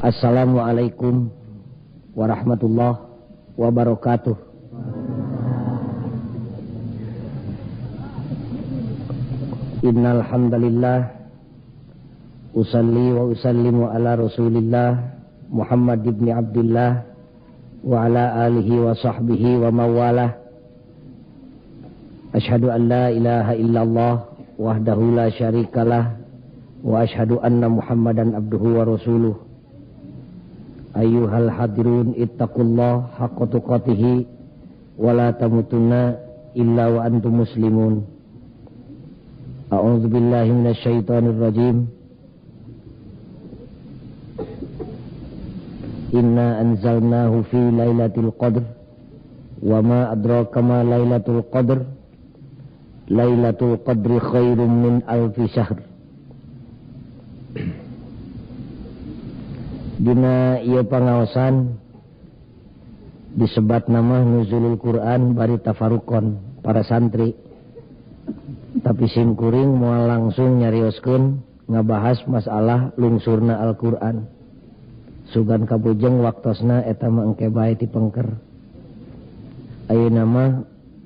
Assalamualaikum warahmatullahi wabarakatuh. Innal hamdalillah usalli wa usallimu ala Rasulillah Muhammad ibn Abdullah wa ala alihi wa sahbihi wa mawalah. Asyhadu an la ilaha illallah wahdahu la syarikalah wa asyhadu anna Muhammadan abduhu wa rasuluh. Ayyuhal hadirun ittaqullah haqqa tuqatih wa la tamutunna illa wa antum muslimun. A'udzu billahi minasyaitonir rajim. Inna anzalnahu fi lailatul qadr wa ma adraka ma lailatul qadr. Lailatul qadri khairum min alfi syahr. Dina ieu pangaosan disebat nama nuzulul Quran bari tafarukon para santri. Tapi simkuring moal langsung nyarioskeun ngabahas masalah lungsurna Al-Quran. Sugan kabujeng waktosna eta mah engke bae ti pengker. Ayeuna mah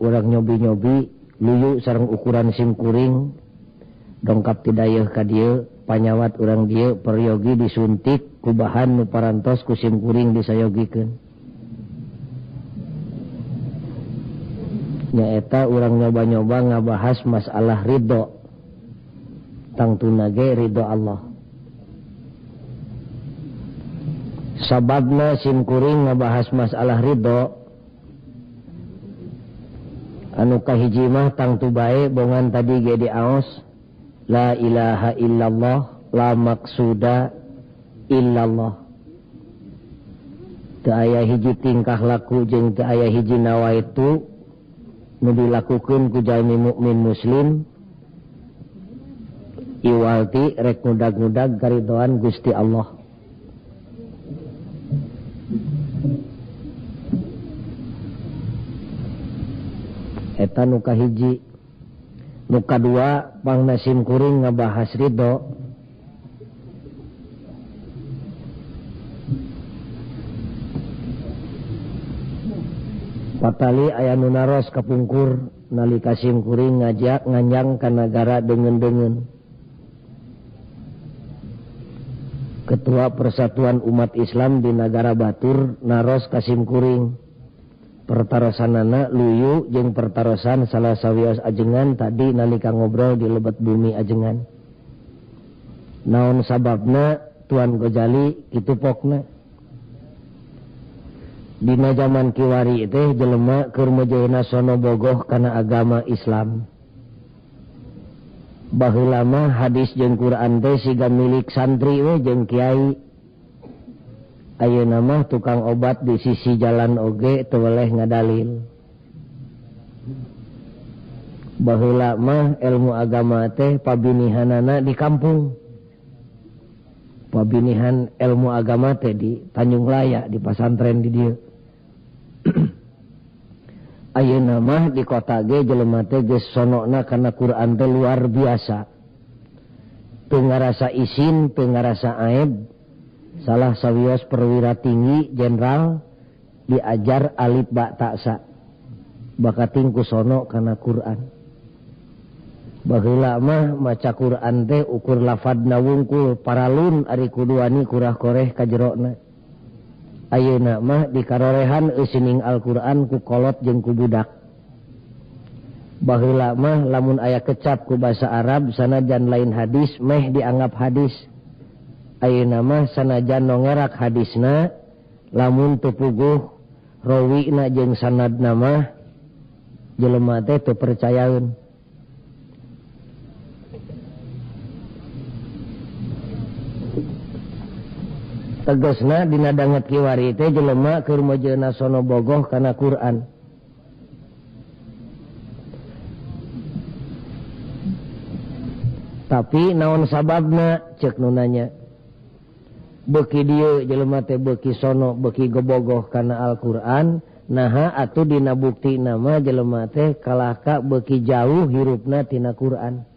urang nyobi-nyobi luyu sareng ukuran simkuring dongkap ti dayeuh ka dieu panyawat urang dieu peryogi disuntik ku bahan nu parantos ku simkuring disayogikeun. Nyaeta urang nyoba-nyoba ngabahas masalah ridho. Tangtuna ge ridho Allah. Sababna simkuring ngabahas masalah ridho anu kahiji mah tangtu bae bongan tadi ge diaos la ilaha illallah la maksuda illallah. Teu aya hiji tingkah laku jeung teu aya hiji nawaitu nu dilakukeun ku jalmi mukmin muslim iwalti rek ngudag-ngudag karidoan Gusti Allah. Eta nu kahiji. Nu kadua pangna simkuring ngabahas ridho. Patali aya nu naros kapungkur nalika simkuring ngajak nganjang ka nagara deungeun-deungeun. Ketua Persatuan Umat Islam di Nagara Batur naros ka simkuring. Pertarosanana luyu jeung pertarosan salah sawios ajengan tadi nalika ngobrol di lebet bumi ajengan. Naon sababna Tuan Gojali kitu pokna. Dina zaman kiwari teh jelema keur meujeuhna sono bogoh kana agama Islam. Baheula mah hadis jeung Quran teh siga milik santri we jeung kiai. Ayeuna mah tukang obat di sisi jalan oge teu weleh ngadalil. Baheula mah ilmu agama teh pabinihanana di kampung. Pabinihan ilmu agama teh di Tanjung Laya, di pasantren di dieu. Ayeuna mah di kota ge jelema teh geus sonokna kana Quran teh luar biasa. Teu ngarasa isin, teu ngarasa aib. Salah sawios perwira tinggi jenderal diajar alif ba ta sa. Bakating ku sono kana Quran. Baheula mah maca Quran teh ukur lafadna wungkul paralun ari kuduani kurah koreh ka jerona. Ayeuna mah dikarorehan eusining Al-Qur'an ku kolot jeung ku budak. Baheula mah lamun aya kecap ku basa Arab sanajan lain hadis meh dianggap hadis. Ayeuna mah sanajan nongerak hadisna lamun teu puguh rawina jeung sanadna mah jelema teh teu percayaeun. Tegasna dina danget kiwari teh jelema keur meujeuhna sono bogoh kana Quran. Tapi naon sababna ceuk nu nanya. Beuki dieu jelema teh beuki sono beuki gebogoh kana Al-Qur'an, naha atuh dina bukti nama jelema teh kalahka beuki jauh hirupna tina Quran.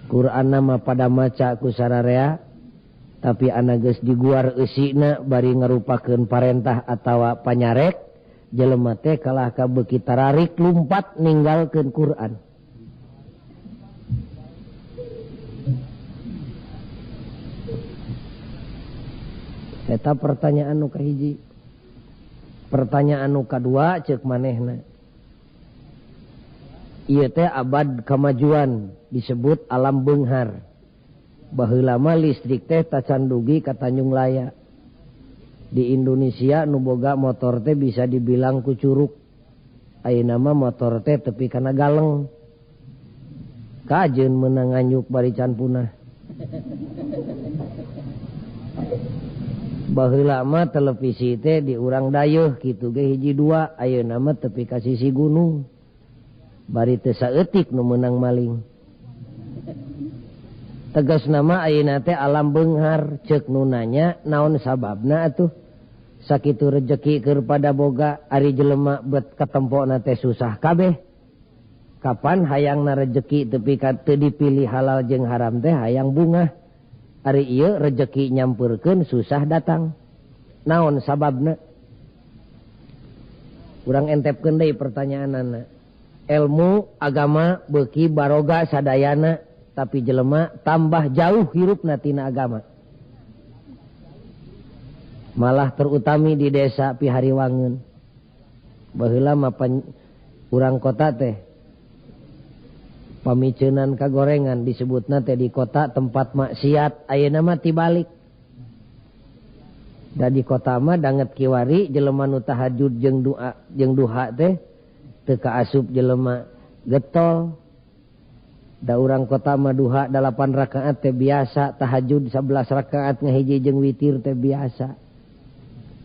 Quran nama pada maca ku sararea, Tapi anak geus diguar eusina bari ngarupakeun parentah atawa panyarek jelema teh kalah ka beuki tararik lumpat ninggalkeun Quran. Eta pertanyaan nu kahiji. Pertanyaan nu kadua ceuk manehna. Ieu teh abad kamajuan disebut alam beunghar. Baheula mah listrik teh tacan dugi ka Tanjung Laya. Di Indonesia nu boga motor teh bisa dibilang ku curug. Ayeuna mah motor teh tepi kana galeng. Kajeun meunang nganyuk bari can punah. Baheula mah televisi teh di urang dayeuh kitu ge hiji dua, ayeuna mah tepi ka sisi gunung. Bari teu saeutik nu meunang maling. Tegas nama ayeuna teh alam beunghar ceuk nu nanya naon sababna atuh sakitu rejeki keur pada boga ari jelema bet katempona teh susah kabeh. Kapan hayangna rejeki tepi ka teu dipilih halal jeung haram teh hayang bungah. Ari ieu rejeki nyampeurkeun susah datang. Naon sababna? Urang entepkeun deui pertanyaanana. Ilmu agama beuki baroga sadayana tapi jelema tambah jauh hirupna tina agama. Malah terutami di desa Pihariwangun. Baheula mah urang kota teh pamiceunan kagorengan disebutna teh di kota tempat maksiat, ayeuna mah tibalik. Da di kota mah danget kiwari jelema nu tahajud jeung doa jeung duha teh teu kaasup jelema getol. Da urang kota mah duha 8 rakaat teh biasa, tahajud 11 rakaat ngahiji jeung witir teh biasa.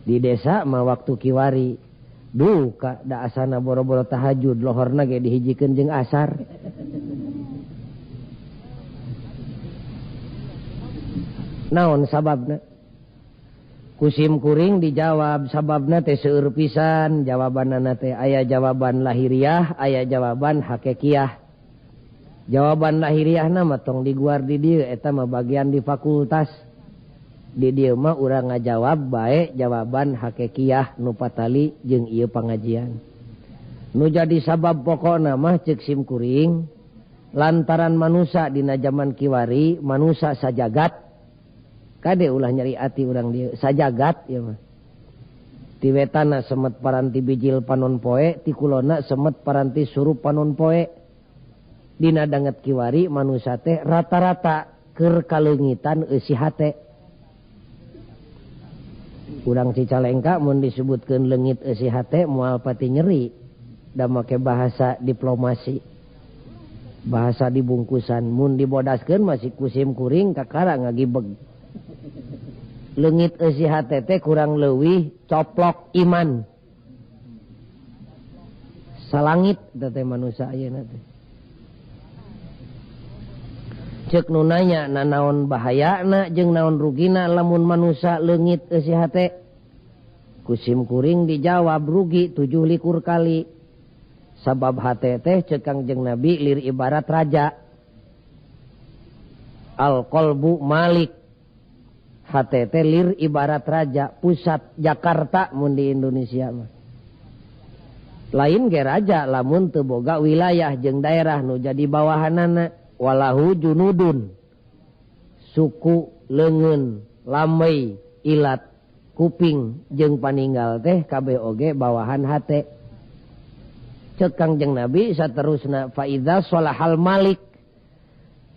Di desa mah waktu kiwari duka da asana boro-boro tahajud lohorna ge dihijikeun jeung asar. Naon sababna? Kusim kuring dijawab sababna teh seueur pisan, jawabanana teh aya jawaban lahiriah, aya jawaban hakikiah. Jawaban lahiriahna mah tong diguar di dieu eta mah bagian di fakultas. Di dieu mah urang ngajawab bae jawaban hakikiah nu patali jeung ieu pangajian. Nu jadi sabab pokona mah ceuk sim kuring lantaran manusa dina jaman kiwari manusa sajagat. Kade ulah nyeri ati urang dieu sajagat ieu mah. Ti wetana semet paranti bijil panon poe, ti kulona semet paranti surup panon poe. Dina danget kiwari manusa teh rata-rata keur kaleungitan eusi hate. Urang Cicalengka mun disebutkeun leungit eusi hate moal pati nyeri da make bahasa diplomasi. Bahasa dibungkusan mun dibodaskeun masih kusim kuring kakara ngagibeg. Leungit eusi hate teh kurang leuwih coplok iman. Salangit teh manusa ayeuna teh. Ceuk nu nanya nanaon bahayana jeung naon rugina lamun manusa leungit eusi hate. Kusim kuring dijawab rugi 27 kali. Sabab hate teh ceuk Kangjeng Nabi lir ibarat raja. Al qalbu malik. Hate teh lir ibarat raja pusat Jakarta mun di Indonesia mah. Lain ge raja lamun teu boga wilayah jeung daerah nu jadi bawahanana. Walahu junudun suku leungeun lamei ilat kuping jeung paninggal teh kabeh oge bawahan hate. Ceuk Kangjeng Nabi saterusna fa idza sholahal malik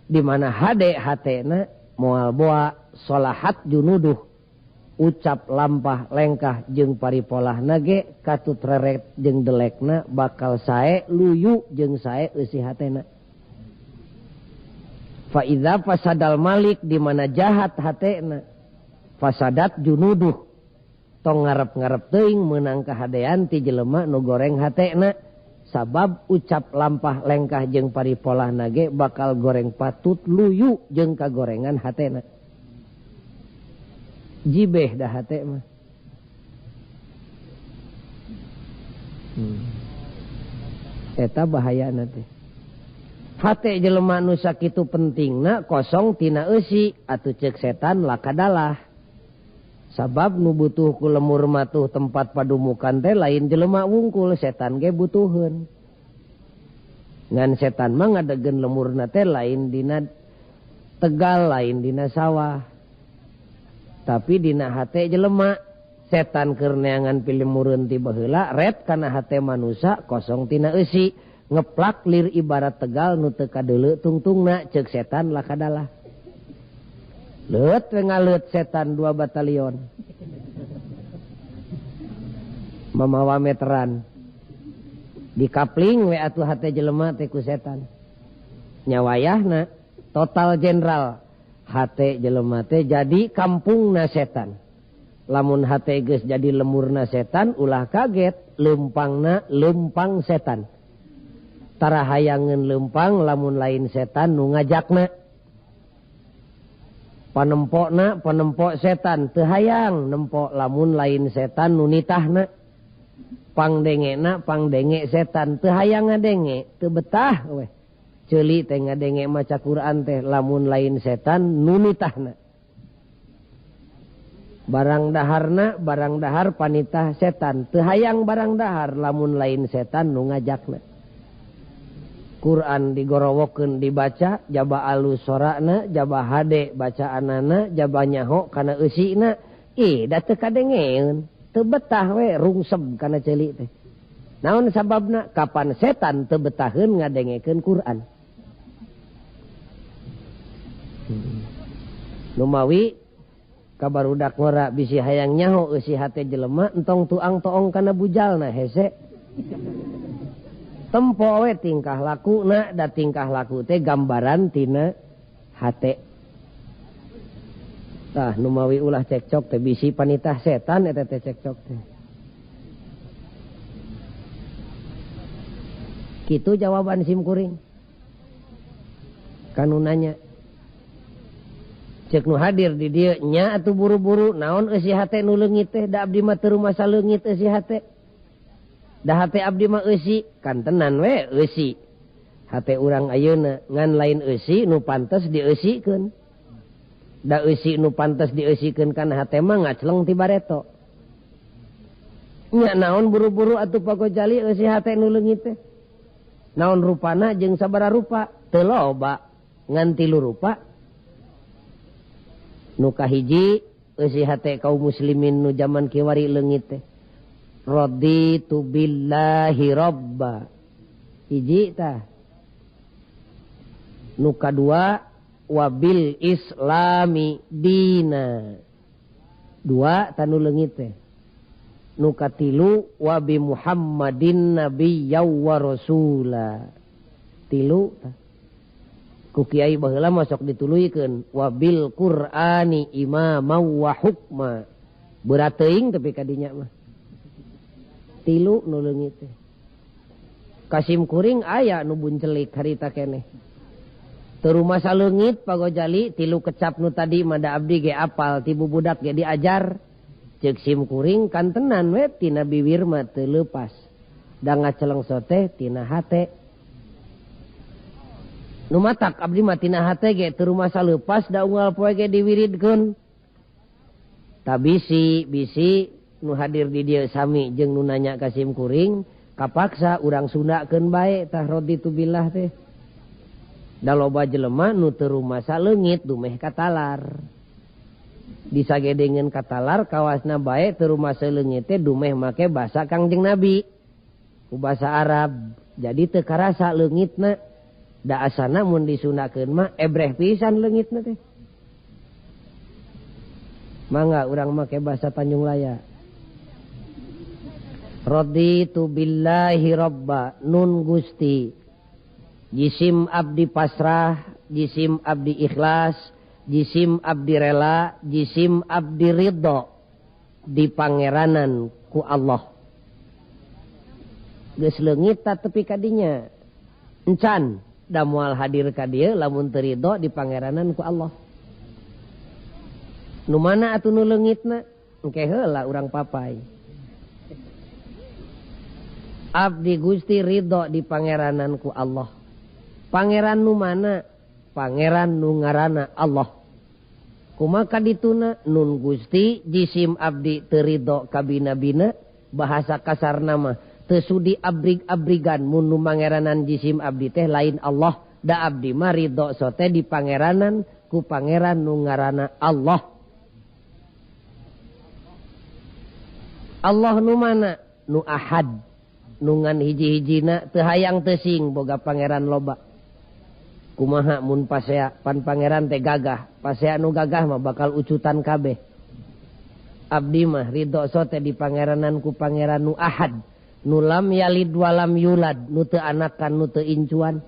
di mana hade hatena moal boa sholahat junuduh ucap lampah lengkah jeung paripolahna ge katut reret jeung delekna bakal sae luyu jeung sae eusi hatena. Fa idza fasadal malik di mana jahat hatena fasadat junuduh tong ngarep-ngarep teuing meunang kahadean ti jelema nu goreng hatena sabab ucap lampah lengkah jeung paripolahna ge bakal goreng patut luyu jeung kagorengan hatena. Jibeh dah hate mah. Eta bahayana teh. Hate jelema nu sakitu pentingna kosong tina eusi atuh ceuk setan lakadalah. Sabab nu butuh ku lemur matuh tempat padumukan teh lain jelema wungkul, setan ge butuheun. Ngan setan mah ngadegen lemurna teh lain dina tegal, lain dina sawah. Tapi dina hate jelema. Setan keur neangan pilemureun ti baheula ret kana hate manusa kosong tina eusi, ngeplak lir ibarat tegal nu teu kadeuleu tungtungna, ceuk setan lakadalah. Leut we ngaleut setan 2 batalion. Mamawa meteran. Dikapling we atuh hate jelema teh ku setan. Nyawayahna total jenderal hate jelema teh jadi kampungna setan. Lamun hate geus jadi lemurna setan ulah kaget, lempangna lempang setan. Tara hayangeun lempang lamun lain setan nu ngajakna. Panempokna panempok setan teu hayang nempok lamun lain setan nu nitahna. Pangdengena pangdenge setan teu hayang ngadenge, teu betah weh. Ceuli teh ngadenge maca Quran teh lamun lain setan nu nitahna. Barang daharna barang dahar panitah setan teu hayang barang dahar lamun lain setan nu ngajakna. Quran digorowokeun dibaca jaba alus sorana, jaba hade bacaanana, jaba nyaho kana eusina, ih da teu kadengeun, teu betah we rungseb kana ceuli teh. Naon sababna? Kapan setan teu betaheun ngadengekeun Quran. Numawi kabarudak ngora bisi hayang nyaho eusi hate jelema entong tuang toong kana bujalna hese. Tempo we tingkah lakuna, da tingkah laku teh gambaran tina hate. Tah numawi ulah cekcok teh bisi panitah setan eta teh cekcok teh. Kitu jawaban sim kuring. Kanu nanya. Cek nu hadir di dieu nya atuh buru-buru naon eusi hate nu leungit teh, da abdi mah teu rumasa leungit eusi hate. Da hate abdi mah eusi, kan tenan we eusi. Hate urang ayeuna ngan lain eusi nu pantes dieusikeun. Da eusi nu pantes dieusikeun kana hate mah ngacleng ti bareto. Nya naon buru-buru atuh Pak Gojali eusi hate nu leungit teh. Naon rupana jeung sabaraha rupa? Teu loba, ngan tilu rupa. Nu kahiji eusi hate kaum muslimin nu jaman kiwari leungit teh. Raditu billahi robba. Hiji tah. Nu kadua wabil islami dina. Dua tanu leungit teh. Nu katilu wabi Muhammadin nabiyya wa rasula. Tilu tah. Ku kiai baheula mah sok dituluykeun wabil Qur'ani imama wa hukma. Berat teuing tapi kadinya mah. Tilu nu leungit teh. Kasim kuring aya nu buncelik harita keneh. Teu rumasa leungit Pak Gojali tilu kecap nu tadi mah da abdi ge apal ti bubudak ge diajar. Ceuk sim kuring kantenan we tina biwir mah teu leupas. Da ngaceleng teh tina hate. Nu matak abdi mah tina hate ge teu rumasa leupas da unggal poe ge diwiridkeun. Ta bisi bisi nu hadir di dieu sami jeung nu nanya ka sim kuring kapaksa urang Sundakeun bae tah raditu billah teh. Da loba jelema nu teu rumasa leungit dumeh katalar. Disagedengeun katalar kawasna bae teu rumasa leungit teh dumeh make basa Kangjeng Nabi ku basa Arab. Jadi teu karasa leungitna. Da asana mun disundakeun mah ebreh pisan leungitna teh. Mangga urang make basa Tanjung Laya. Raditu billahi robba nun Gusti. Jisim abdi pasrah, jisim abdi ikhlas, jisim abdi rela, jisim abdi ridho di pangeranan ku Allah. Geus leungit tepi kadinya. Encan da moal hadir ka dieu lamun teu ridho di pangeranan ku Allah. Nu mana atuh nu leungitna? Engke heula urang papai. Abdi Gusti ridho di pangeranan ku Allah. Pangeran nu mana? Pangeran nu ngaranna Allah. Kumaha dituna nun Gusti jisim abdi teu ridho ka bina-bina, bahasa kasarna mah teu sudi abrig-abrigan mun nu mangeranan jisim abdi teh lain Allah. Da abdi mah ridho sote di pangeranan ku pangeran nu ngaranna Allah. Allah nu mana? Nu ahad, nu ngan hiji-hijina teu hayang teu sing boga pangeran loba. Kumaha mun pasea pan pangeran teh gagah, pasea nu gagah mah bakal ucutan kabeh. Abdi mah ridho sote di pangeranan ku pangeran nu ahad, nu lam yalid walam yulad, nu teu anakan nu teu incuan.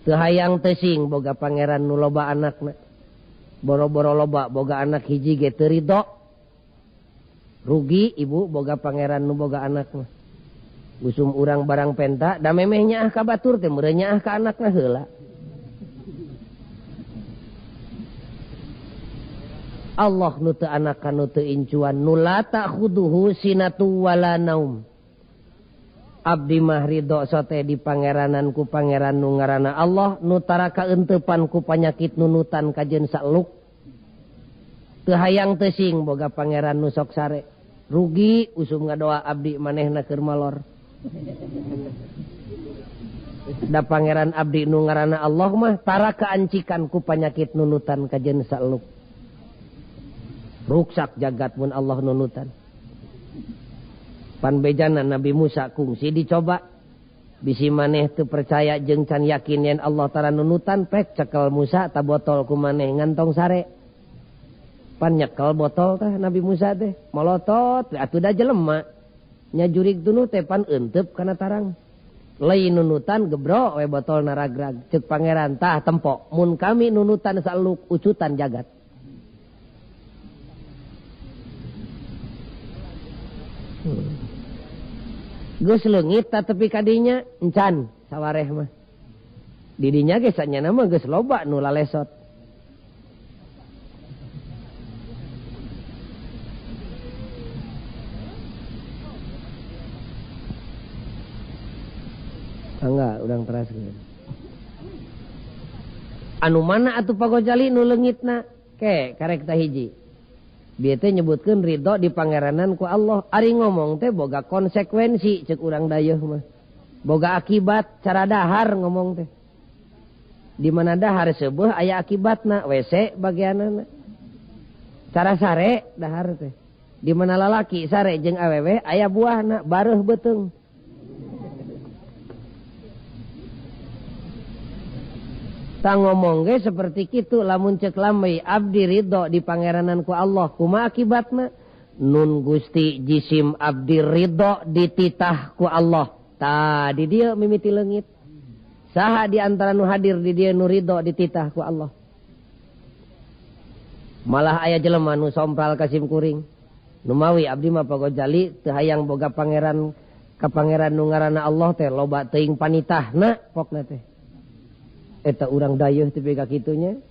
Teu hayang teu sing boga pangeran nu loba anakna. Boro-boro loba boga anak hiji ge teu ridho. Rugi ibu boga pangeran nu boga anak mah. Usum urang barang penta da memeh nyaah ka batur teh meureun nyaah ka anakna heula. Allah nu teu anakan nu teu incuan, nu la ta'khuduhu sinatu wala naum. Abdi mah ridho sote di pangeranan ku pangeran nu ngaranna Allah, nu tara kaeuntepan ku panyakit nunutan kajeun saeluk. Teu hayang teu sing boga pangeran nu sok sare. Rugi usum ngadoa abdi manehna keur malor. Da pangeran abdi nu ngaranna Allah mah tara kaancikan ku panyakit nunutan kajeun saeluk. Ruksak jagat mun Allah nunutan. Pan bejana Nabi Musa kungsi dicoba. Bisi maneh teu percaya jeung can yakin yen Allah tara nunutan, pek cekel Musa ta botol ku maneh ngantong sare. Pan nyekel botol tah Nabi Musa teh molotot atuh da jelema. Nya jurig tunu teh pan euteup kana tarang. Lain nunutan gebro we botol naragrag. Ceuk pangeran tah tempo mun kami nunutan saluk ucutan jagat. Geus leungit ta tepi ka dinya encan sawareh mah. Di dinya ge sanyana mah geus loba nu lalesot. Enggak, urang teraskeun. Anu mana atuh Pak Gojali nu leungitna? Ke karek tah hiji. Bieu teh nyebutkeun ridho di pangeranan ku Allah. Ari ngomong teh boga konsekuensi ceuk urang dayeuh mah. Boga akibat cara dahar ngomong teh. Di mana dahar seubeuh aya akibatna, WC bagianana. Cara sare dahar teh. Di mana lalaki sare jeung awewe aya buahna bareuh beuteung. Ta ngomong ge seperti kitu lamun ceuk lambai abdi ridho di pangeranan ku Allah kumaha akibatna? Nun Gusti jisim abdi ridho dititah ku Allah. Ta di dieu mimiti leungit. Saha di antara nu hadir di dieu nu ridho dititah ku Allah? Malah aya jelema nu sompral ka sim kuring. Nu mawi abdi mah Pak Gojali teu hayang boga pangeran ka pangeran nu ngaranna Allah teh loba teuing panitahna pokna teh. Eta urang dayeuh teh ka kitunya.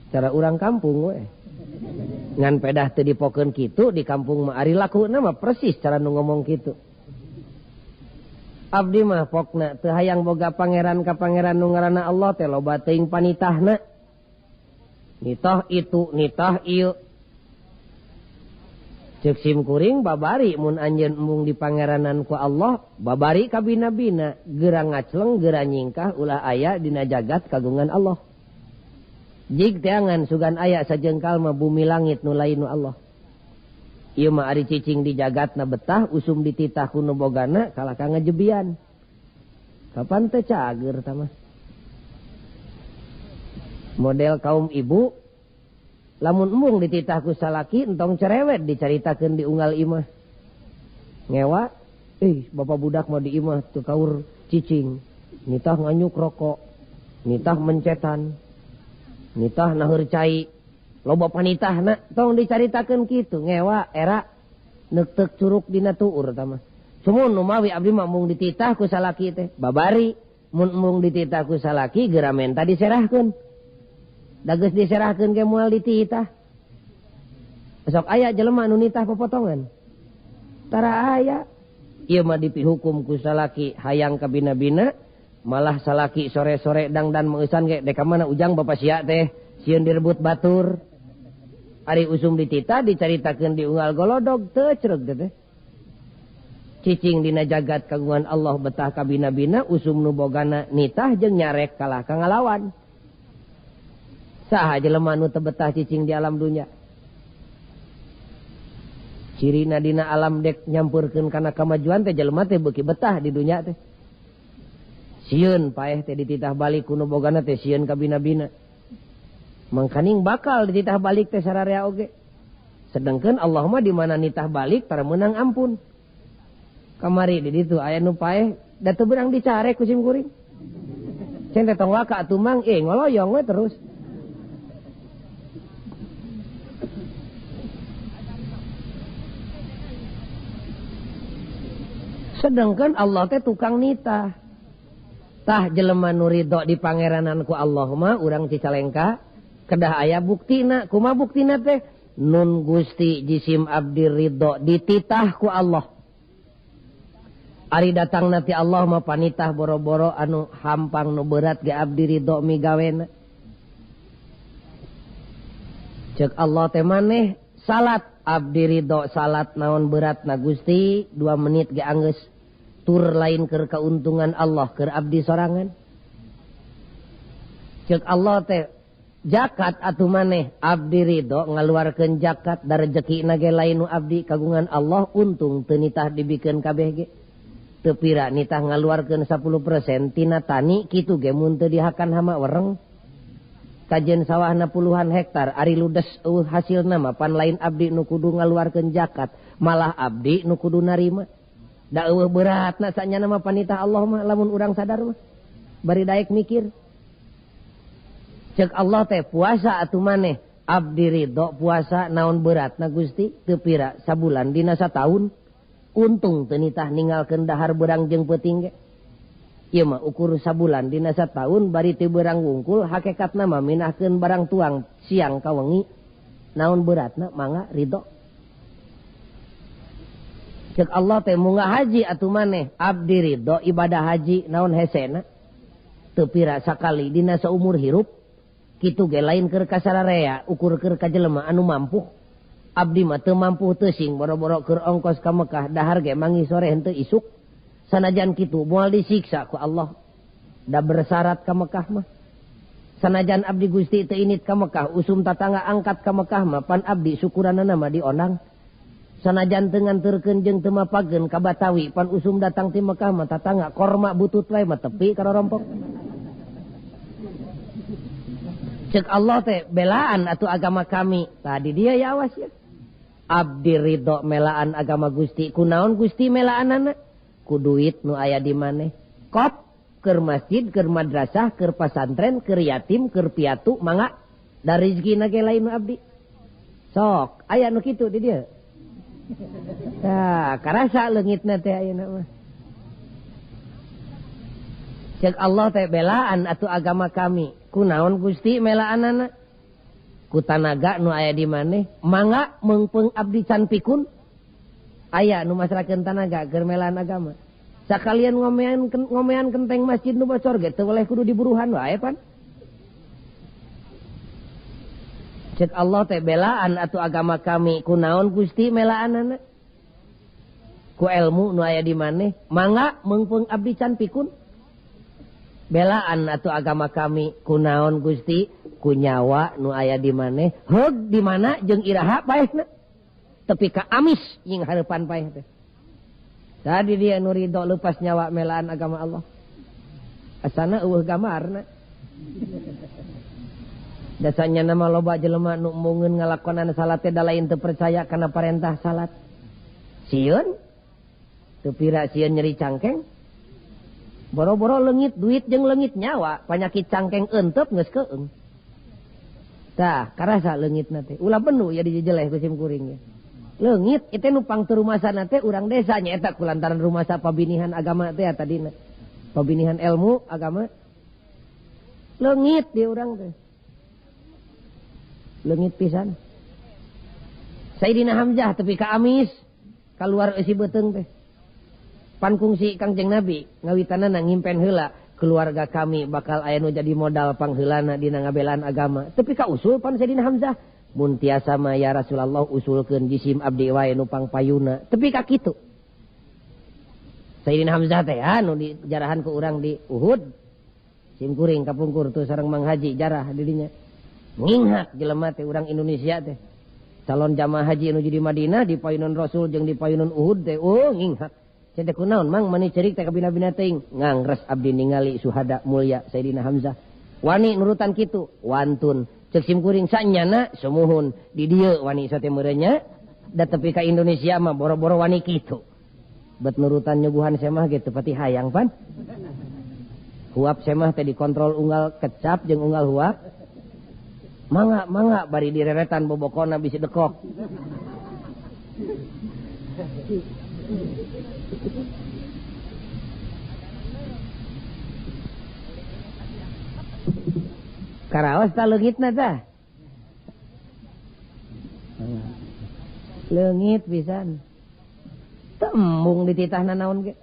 Cara urang kampung we. Ngan pedah teu dipokeun kitu di kampung mah ari lakuna mah persis cara nu ngomong kitu. Abdi mah pokna teu hayang boga pangeran ka pangeran nu ngaranna Allah teh loba teuing panitahna. Nitah itu, nitah ieu. Ceuk sim kuring babari mun anjeun embung di pangeranan ku Allah, babari kabina-bina, geura ngacleng, geura nyingkah ulah aya dina jagat kagungan Allah. Jig teangan sugan aya sajengkal mah bumi langit nu lain nu Allah. Ieu mah ari cicing di jagatna betah, usum dititah ku nu bogana kalah ka ngajebian. Kapan teh cager tah mah? Model kaum ibu lamun embung dititah ku salaki entong cerewet dicaritakeun di unggal imah. Ngewa, bapak budak mah di imah teu kaur cicing, nitah nganyuk rokok, nitah mencetan, nitah naheur cai, loba panitahna tong dicaritakeun kitu ngewa era neukteuk curug dina tuur tah mah. Sumun nu mawi abdi mah embung dititah ku salaki teh, babari mun embung dititah ku salaki geura menta diserahkeun. Da geus diserahkeun ge moal dititah. Sok aya jelema nu nitah popotongan. Tara aya. Ieu mah dipihukum ku salaki hayang kabina-bina, Malah salaki sore-sore dangdan meusan ge dek ka mana ujang bapa sia teh sieun direbut batur. Ari usum ditita dicaritakeun di unggal golodog teu cereg teh. Cicing dina jagat kagungan Allah betah kabina-bina usum nu bogana nitah jeung nyarek kalah ka ngalawan. Saha jelema nu teu betah cicing di alam dunya. Cirina dina alam dek nyampurkeun kana kamajuan teh jelema teh beuki betah di dunya teh. Sieun paeh teh dititah balik ku nu bogana teh sieun kabina-bina. Mangkaning bakal dititah balik teh sararea oge. Sedangkan Allah mah di mana nitah balik tara meunang ampun. Kamari di ditu aya nu paeh da teu beurang dicarek ku sim kuring. Ceng teh tong waka atuh mang ngoloyong we terus. Sedangkan Allah teh tukang nitah. Tah jelema nu ridho di pangeranan ku Allah mah urang Cicalengka kedah aya buktina. Kumaha buktina teh? Nun Gusti jisim abdi ridho dititah ku Allah. Ari datang nanti Allah mah panitah boro-boro anu hampang nu berat ge abdi ridho migawena. Cek Allah teh maneh salat abdi ridho salat naon berat na Gusti 2 menit ge anggeus. Tur lain keur keuntungan Allah keur abdi sorangan. Cek Allah teh zakat atuh maneh abdi ridho ngaluarkeun zakat da rejekina ge lain nu abdi kagungan Allah untung teu nitah dibikeun kabeh ge. Teu pira nitah ngaluarkeun 10% tina tani kitu ge mun teu dihakan hama wereng. Kajen sawahna puluhan hektar ari ludes eueuh hasilna mah pan lain abdi nu kudu ngaluarkeun zakat malah abdi nu kudu narima. Da eueuh beratna sanyana mah panitah Allah mah lamun urang sadar mah. Bari daek mikir. Cek Allah teh puasa atuh maneh abdi ridho puasa naon beratna Gusti teu pira sabulan dina sataun. Untung teu nitah ninggalkeun dahar beurang jeung peuting ge. Ieu mah ukur sabulan dina sataun bari teu beurang wungkul hakikatna mah minahkeun barang tuang siang ka wengi. Naon beratna mangga ridho. Cek Allah teh munggah haji atuh maneh abdi ridho ibadah haji naon hesena teu pira sakali dina saumur hirup kitu ge lain keur ka sararea ukur keur ka jelema anu mampu. Abdi mah teu mampu teu sing boro-boro keur ongkos ka Mekah dahar ge mangi sore henteu isuk. Sanajan kitu moal disiksa ku Allah da bersyarat ka Mekah mah. Sanajan abdi Gusti teu init ka Mekah usum tatangga angkat ka Mekah mah pan abdi syukuranana mah dionang. Sanajan teu nganterkeun jeung teu mapageun ka Batawi pan usum datang ti Mekah mah tatangga korma butut wae mah tepi ka rorompok. Cek Allah teh belaan atuh agama kami. Tadi dia ya awas ya. Abdi ridho melaan agama Gusti. Kunaon Gusti melaanana? Ku duit nu aya di maneh. Kop keur masjid, keur madrasah, keur pasantren, keur yatim, keur piatu mangga da rezekina ge lain nu abdi. Sok aya nu kitu di dieu. Tah karasa leungitna teh ayeuna mah. Cek Allah teh belaan atuh agama kami. Kunaon Gusti melaanana? Ku tanaga nu aya di maneh mangga meungpeung abdi can pikun. Aya nu masrakeun tanaga keur melaan agama. Sakalian ngomean kenteng masjid nu bocor ge teu weleh kudu diburuhan wae pan. Cek Allah teh belaan atuh agama kami. Kunaon Gusti melaanana? Ku ilmu nu aya di maneh mangga meungpeung abdi can pikun. Belaan atuh agama kami. Kunaon Gusti? Ku nyawa nu aya di maneh heug di mana jeung iraha paehna tepi ka amis jeung hareupan paeh teh. Tadi dia nu ridho lepas nyawa melaan agama Allah. Asana eueuh gambarna. Dasanya nama loba jelema nu embungeun ngalakonan salat teh da lain teu percaya kana parentah salat. Sieun teu pira sieun nyeri cangkeng. Boro-boro leungit duit jeung leungit nyawa, panyakit cangkeng eenteup geus keung. Tah, karasa leungitna teh. Ulah benu ya dijejeleh ku sim kuring ge. Leungit itu nu pangteu rumasana teh urang desa nya eta kulantaran rumasa pabinihan agama teh tadina. Pabinihan ilmu agama. Leungit di urang teh. Leungit pisan. Sayyidina Hamzah tepi ka amis kaluar eusi beuteung teh. Pan kungsi Kangjeng Nabi ngawitanana ngimpen heula Keluarga kami bakal aya nu jadi modal pangheulana dina ngabelaan agama. Tapi ka usul pan Sayyidina Hamzah. Mun tiasa mah ya Rasulullah usulkeun jisim abdi wae nu pangpayuna. Tapi ka kitu. Sayyidina Hamzah teh anu dijarahan ku urang di Uhud. Sim kuring kapungkur tuh sareng Mang Haji jarah dirinya. Nginghak jelema teh urang Indonesia teh. Calon jamaah haji nu di Madinah di payunan Rasul jeung di payunan Uhud teh oh nginghak. Cenah kunaon Mang mani cerik teh kabina-bina teuing. Ngangres abdi ningali suhada mulia Sayyidina Hamzah. Wani nurutan kitu, wantun. Cek sim kuring sanyana sumuhun di dieu wani sate meureunnya da tepi ka Indonesia mah boro-boro wani kitu. Bet nurutan nyuguhan semah ge teu pati hayang pan. Huap semah teh dikontrol unggal kecap jeung unggal huap. Mangga mangga bari direretan bobokona bisi dekok. Karaos ta leungitna tah. Leungit pisan. Tembung dititahna naon ge.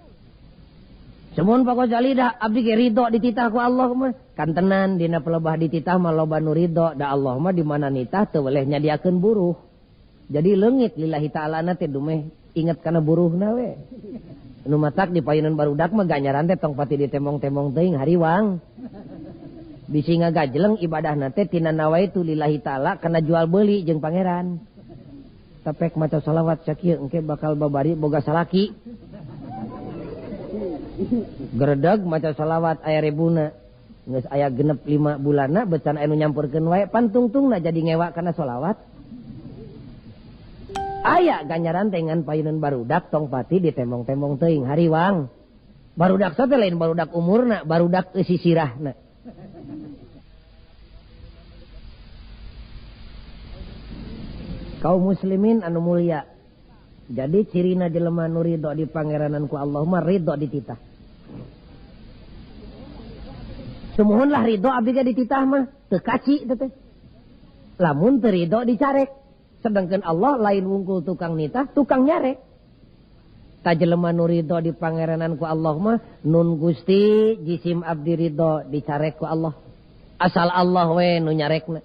Semun Pak Ghazali dah abdi ge ridho dititah ku Allah mah. Kantenan dina pelebah dititah mah loba nu ridho, da Allah mah di mana nitah teu weleh nyadiakeun buruh. Jadi leungit lillahi ta'ala teh dumeh inget kana buruhna we. Nu matak di payunan barudak mah ganjaran teh tong pati ditemong-temong teuing hariwang. Bisi ngagajleng ibadahna teh tina nawaitu lillahi ta'ala kana jual beuli jeung pangeran. Tapek maca salawat sakieu engke bakal babari boga salaki. Geredeg maca salawat aya rebuna. Geus aya genep 5 bulanna becan aya nu nyampurkeun wae pantungtungna jadi ngewa kana salawat. Aya ganjaran teh ngan payunan barudak tong pati ditemong-temong teuing hariwang. Barudak teh lain barudak umurna, barudak eusi sirahna. Kaum muslimin anu mulia. Jadi cirina jelema nu ridho di pangeranan ku Allah mah ridho dititah. Sumuhunlah ridho abdi ge dititah mah teu kaci teh. Lamun teu ridho dicarek. Sedangkan Allah lain wungkul tukang nitah, tukang nyarek. Ta jelema nu ridho di pangeranan ku Allah mah nun Gusti jisim abdi ridho dicarek ku Allah. Asal Allah we nu nyarekna.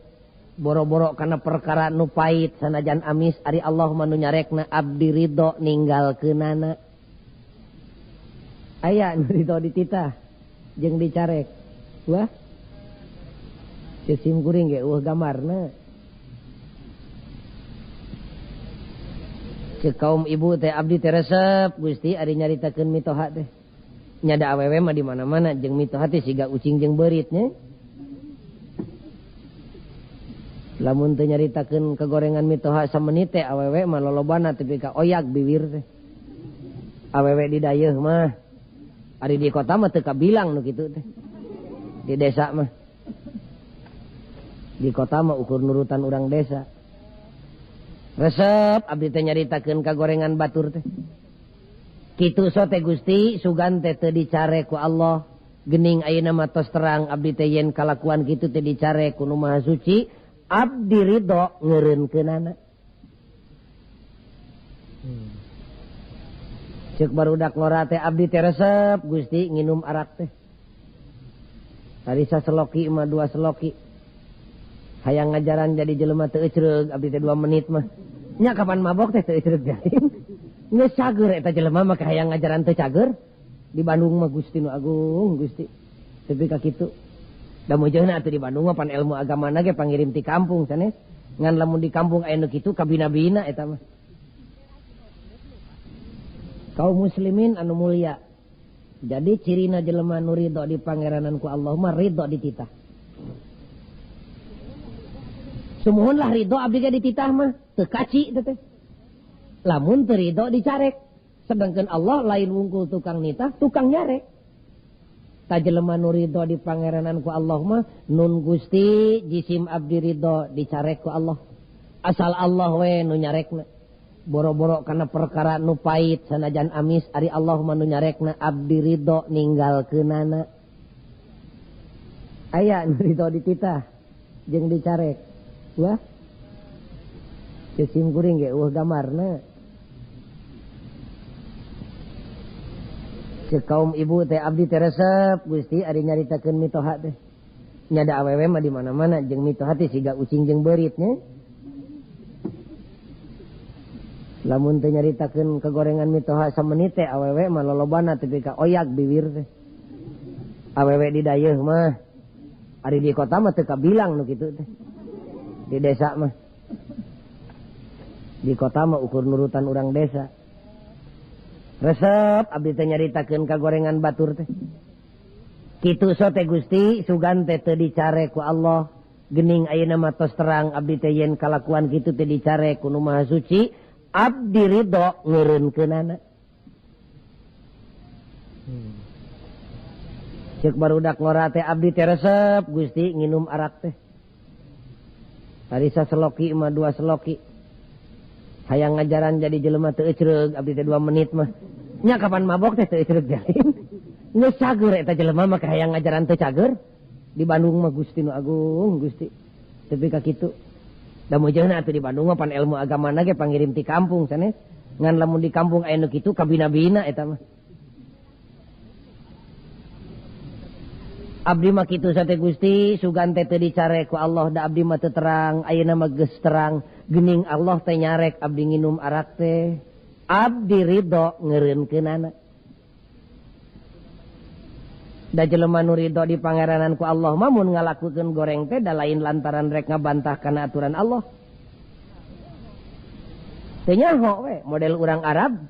Boro-boro kana perkara nu pahit sanajan amis ari Allah mah nu nyarekna abdi ridho ninggalkeunana. Aya nu ridho dititah jeung dicarek. Wah. Sim kuring ge eueuh gambarna. Cek kaum ibu teh abdi teh resep Gusti ari nyaritakeun mitoha teh. Nya da awewe mah di mana-mana jeung mitoha teh siga ucing jeung beurit nya. Lamun teu nyaritakeun kegorengan mitoha samenit teh awewe mah lolobana tepi ka oyak biwir teh. Awewe di dayeuh mah ari di kota mah teu kabilang nu kitu teh. Di desa mah. Di kota mah ukur nurutan urang desa. Resep abdi teh nyaritakeun kagorengan batur teh. Kitu so teh Gusti sugan teh teu dicare ku Allah. Gening ayeuna mah tos terang abdi teh yen kalakuan kitu teh dicare ku Nu Maha Suci. Abdi ridho ngeureunkeunana. Ceuk barudak ngora teh abdi teh resep Gusti nginum arak teh. Tadi saseloki mah 2 seloki. Hayang ngajaran jadi jelema teu ecreug abdi teh 2 menit mah. Nya kapan mabok teh teu ecreug jaring. Geus cager eta jelema mah hayang ngajaran teu cager. Di Bandung mah Gusti nu agung Gusti. Tepi ka kitu. Da meujeuna atuh di Bandung mah pan ilmu agamana ge pangirim ti kampung sanes. Ngan lamun di kampung aya nu kitu kabina-bina eta mah. Kaum muslimin anu mulia. Jadi cirina jelema nu ridho di pangeranan ku Allah mah ridho dititah. Sumuhunlah ridho abdi ge dititah mah teu kaci teh. Lamun teu ridho dicarek. Sedangkan Allah lain wungkul tukang nitah, tukang nyarek. Ta jelema nu ridho di pangeranan ku Allah mah nun Gusti jisim abdi ridho dicarek ku Allah. Asal Allah we nu nyarekna. Boro-boro kana perkara nu pahit sanajan amis ari Allah mah nu nyarekna abdi ridho ninggalkeunana. Aya nu ridho dititah jeung dicarek. Wah. Sim kuring ge eueuh gambarna. Ceuk kaum ibu teh abdi teh resep Gusti ari nyaritakeun mitoha teh. Nya da awewe mah di mana-mana jeung mitoha teh siga ucing jeung beurit nya. Lamun teu nyaritakeun kegorengan mitoha samenit teh awewe mah lolobana tepi ka oyak bibir teh. Awewe di dayeuh mah ari di kota mah teu kabilang nu kitu teh. Di desa mah. Di kota mah ukur nurutan urang desa. Resep abdi teh nyaritakeun kagorengan batur teh. Kitu so teh Gusti sugan teh teu dicare ku Allah. Geuning ayeuna mah tos terang abdi teh yen kalakuan kitu teh dicare ku Nu Maha Suci, abdi ridho ngeureunkeunana. Ceuk barudak ngora teh abdi teh resep Gusti nginum arak teh. Tadi saseloki mah dua seloki. Hayang ngajaran jadi jelema teu ecreug abdi teh 2 menit mah. Nya kapan mabok teh teu ecreug jalin. Geus cager eta jelema mah hayang ngajaran teu cager. Di Bandung mah Gusti nu agung Gusti. Tepi ka kitu. Da meujeuna atuh di Bandung mah pan ilmu agamana ge pangirim ti kampung sanes. Ngan lamun di kampung aya nu kitu kabina-bina eta mah. Abdi mah kitu sate Gusti sugan teh teu dicare ku Allah da abdi mah teu terang ayeuna mah geus terang geuning Allah teh nyarek abdi nginum arak teh abdi ridho ngeureunkeunana. Da jelema nu ridho di pangeranan ku Allah mah mun ngalakukeun goreng teh da lain lantaran rek ngabantah kana aturan Allah. Teu nyaho we model urang Arab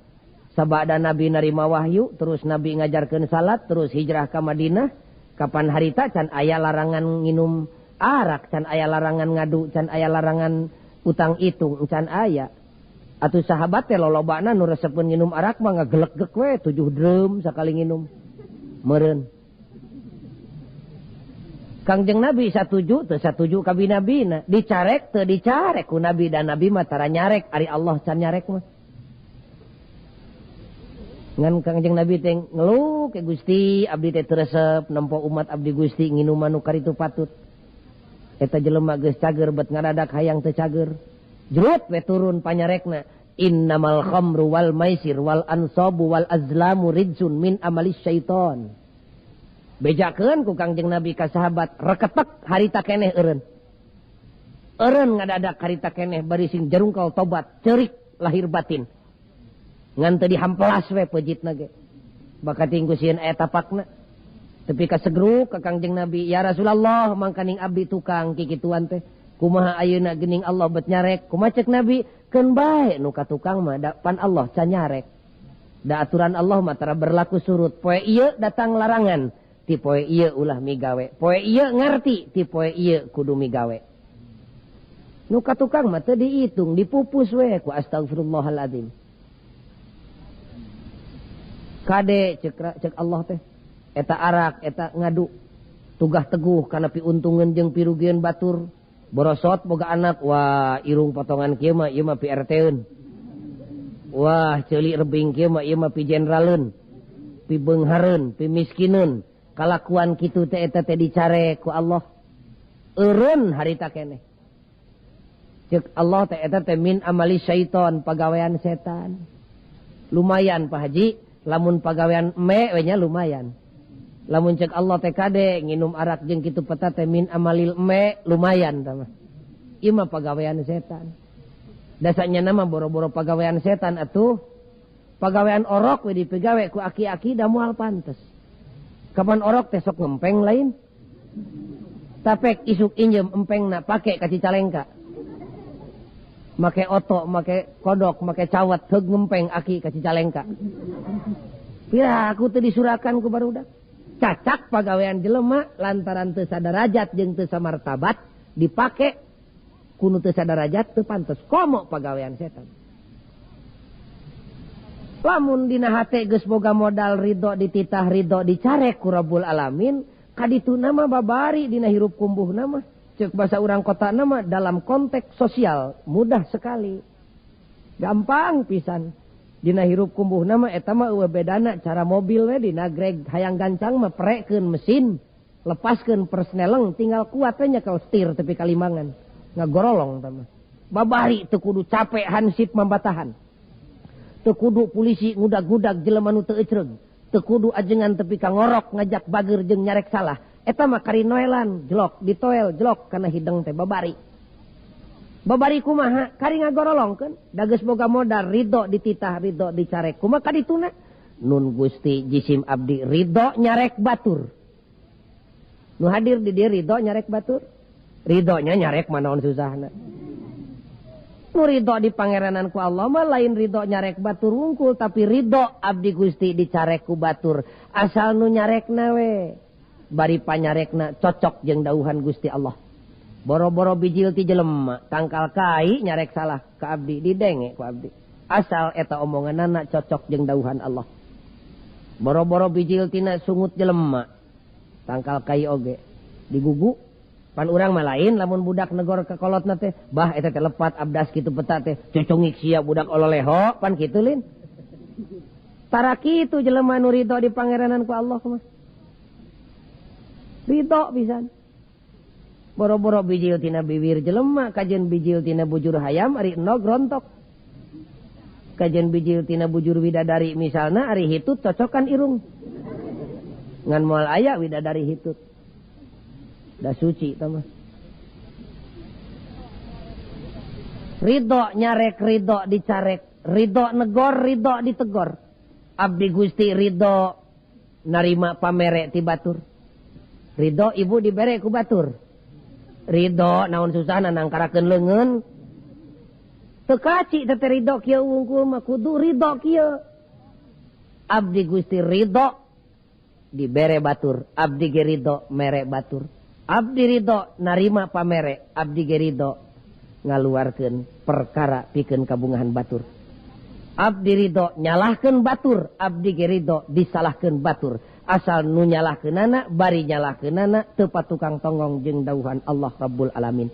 sabada Nabi narima wahyu terus Nabi ngajarkeun salat terus hijrah ka Madinah. Kapan harita can aya larangan nginum arak, can aya larangan ngadu, can aya larangan utang itung, can aya. Atuh sahabat teh lolobana nu resepeun nginum arak mah ngagelegeg we 7 drum sakali nginum. Meureun. Kangjeng Nabi satuju teu satuju ka bina-bina, dicarek teu dicarek ku Nabi dan Nabi mah tara nyarek ari Allah can nyarek mah. Ngan Kangjeng Nabi teh ngeluh ke Gusti abdi teh teu resep nempo umat abdi Gusti nginuman nu karitu patut. Eta jelema geus cager bet ngadadak hayang teu cager. Jrut we turun panyarekna innamal khamru wal maisir wal ansabu wal azlamu rijsun min amalis syaiton. Bejakeun ku Kangjeng Nabi ka sahabat reketek harita keneh eureun. Eureun ngadadak harita keneh bari sing jarungkal tobat ceurik lahir batin. Ngan teu dihampelas we pejitna ge. Bakating ku sieun aya tapakna. Tepi ka segruk ka Kangjeng Nabi, ya Rasulullah mangkaning abdi tukang kikituan teh. Kumaha ayeuna geuning Allah bet nyarek? Kumaha cek Nabi? Keun bae nu ka tukang mah da pan Allah can nyarek. Da aturan Allah mah tara berlaku surut. Poe ieu datang larangan, ti poe ieu ulah migawe. Poe ieu ngarti, ti poe ieu kudu migawe. Nu ka tukang mah teu diitung, dipupus we ku astagfirullahalazim. Kade cek Allah teh eta arak eta ngadu tugah teguh kana piuntungeun jeung pirugieun batur borosot boga anak wah irung potongan kieu mah ieu mah pi RT-eun wah ceuli rebing kieu mah ieu mah pi jenderaleun pi beunghareun pi miskineun kalakuan kitu teh eta teh dicare ku Allah eureun harita keneh cek Allah teh eta teh min amali syaiton pagawean setan lumayan Pak Haji. Lamun pagawean me we nya lumayan. Lamun cek Allah teh kade nginum arak jeung kitu peta teh min amalil me lumayan tah mah. Ieu mah pagawean setan. Dasanya nama boro-boro pagawean setan atuh. Pagawean orok we dipigawe ku aki-aki da moal pantes. Kapan orok teh sok ngempeng lain. Tapek isuk injem empengna pake ka Cicalengka. Make oto, make kodok, make cawat, heug ngempeng aki ka Cicalengka. Pira aku teu disurakan ku barudak. Cacak pagawean jelema lantaran teu sadarajat jeung teu samartabat dipake ku nu teu sadarajat teu pantes komo pagawean setan. Lamun dina hate geus boga modal ridho dititah ridho dicarek ku Rabbul Alamin, kadituna mah babari dina hirup kumbuhna mah. Cek bahasa urang kota nama dalam konteks sosial mudah sekali. Gampang pisan. Dina hirup kumbuh nama eta mah eueuh bedana cara mobil we dina greg hayang gancang mah prekeun mesin, lepaskeun persneleng tinggal kuat we nyekel setir tepi ka limangan. Ngagorolong tah mah. Babari teu kudu capek hansip mambatahan. Teu kudu polisi ngudag-ngudag jelema nu teu ecreug. Teu kudu ajengan tepi ka ngorok ngajak bager jeung nyarek salah. Eta mah kari noelan jelok ditoel jelok kana hideng teh babari. Babari kumaha? Kari ngagorolongkeun da geus boga modal ridho dititah ridho dicarek. Kumaha kadituna? Nun Gusti jisim abdi ridho nyarek batur. Nu hadir di dieu ridho nyarek batur. Ridhonya nyarek mah naon susahna. Nu ridho di pangeranan ku Allah mah lain ridho nyarek batur wungkul tapi ridho abdi Gusti dicarek ku batur. Asal nu nyarekna we bari panyarekna cocok jeung dauhan Gusti Allah. Boro-boro bijil ti jelema tangkal kai nyarek salah ka abdi didenge ku abdi. Asal eta omonganana cocok jeung dauhan Allah. Boro-boro bijil tina sungut jelema tangkal kai oge digugu. Pan urang mah lain lamun budak negor ka kolotna teh bah eta teh lepat abdas kitu peta teh cocongik sia budak ololeho pan kitu lin. Tara kitu jelema nu ridho di pangeranan ku Allah mah. Ridho pisan. Boro-boro bijil tina bibir jelema kajeun bijil tina bujur hayam ari enog rontok. Kajeun bijil tina bujur widadari misalna ari hitut cocokan irung. Ngan moal aya widadari hitut. Da suci tah mah. Ridho nyarek ridho dicarek, ridho negor ridho ditegor. Abdi Gusti ridho narima pamere ti batur. Ridho ibu dibere ku batur. Ridho naon susahna nangkarakeun leungeun. Teu kaci teh ridho kieu wungkul mah kudu ridho kieu. Abdi Gusti ridho dibere batur, abdi ge ridho mere batur. Abdi ridho narima pamere, abdi ge ridho ngaluarkeun perkara pikeun kabungahan batur. Abdi ridho nyalahkeun batur, abdi ge ridho disalahkeun batur. Asal nu nyalahkeunana bari nyalahkeunana teu patukang tonggong jeung dauhan Allah Rabbul Alamin.